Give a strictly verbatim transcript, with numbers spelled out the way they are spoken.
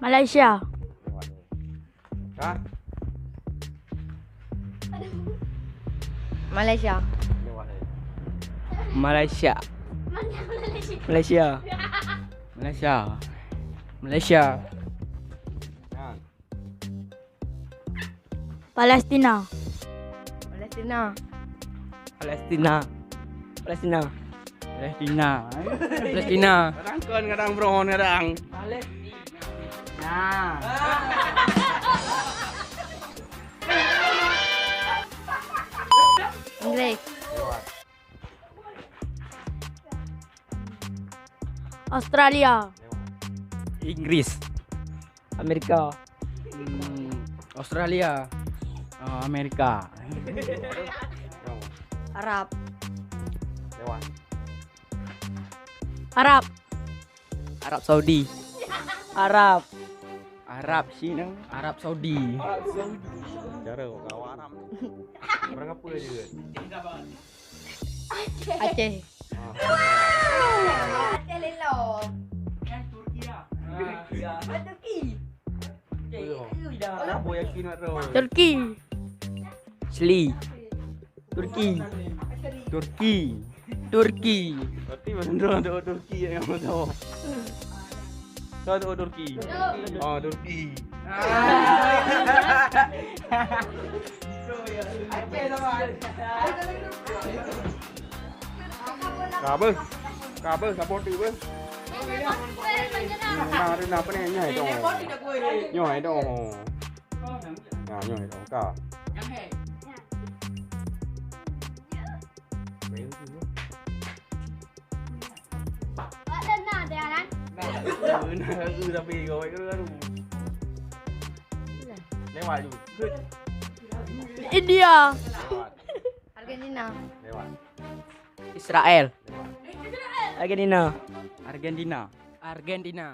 Malaysia. Ha? Malaysia. Malaysia. Malaysia. Malaysia. Malaysia. Ha. Palestina. Palestina. Palestina. Palestina. Palestina. Palestina. Kadang kon, kadang brown, kadang. Palestina. Inggris. Australia. Inggris. Amerika. Hmm, Australia. Ah, Amerika. Arab. Arab. Arab Saudi. Arab. Arab Cina. Arab Saudi. Cara kau kawan Arab ni. Orang apa je? Aceh. Aceh lelo. Turki. Turki. Turki. Chili. Turki. Turki. Turki. Berarti benar ada Turki yang tahu. Kau tahu Turki? Oh, Turki. Ka beuh. Ka beuh, ka beuh tu beuh. Nah, ada apa ni? Nyoe dong. Nyoe dong. Nah, nyoe dong. Ka. Ada na dia kan? Nah, tapi kau baik dulu. Lewat dulu. India. Lewat. Argentina. Lewat. Israel. Lewat. Argentina. Argentina. Argentina.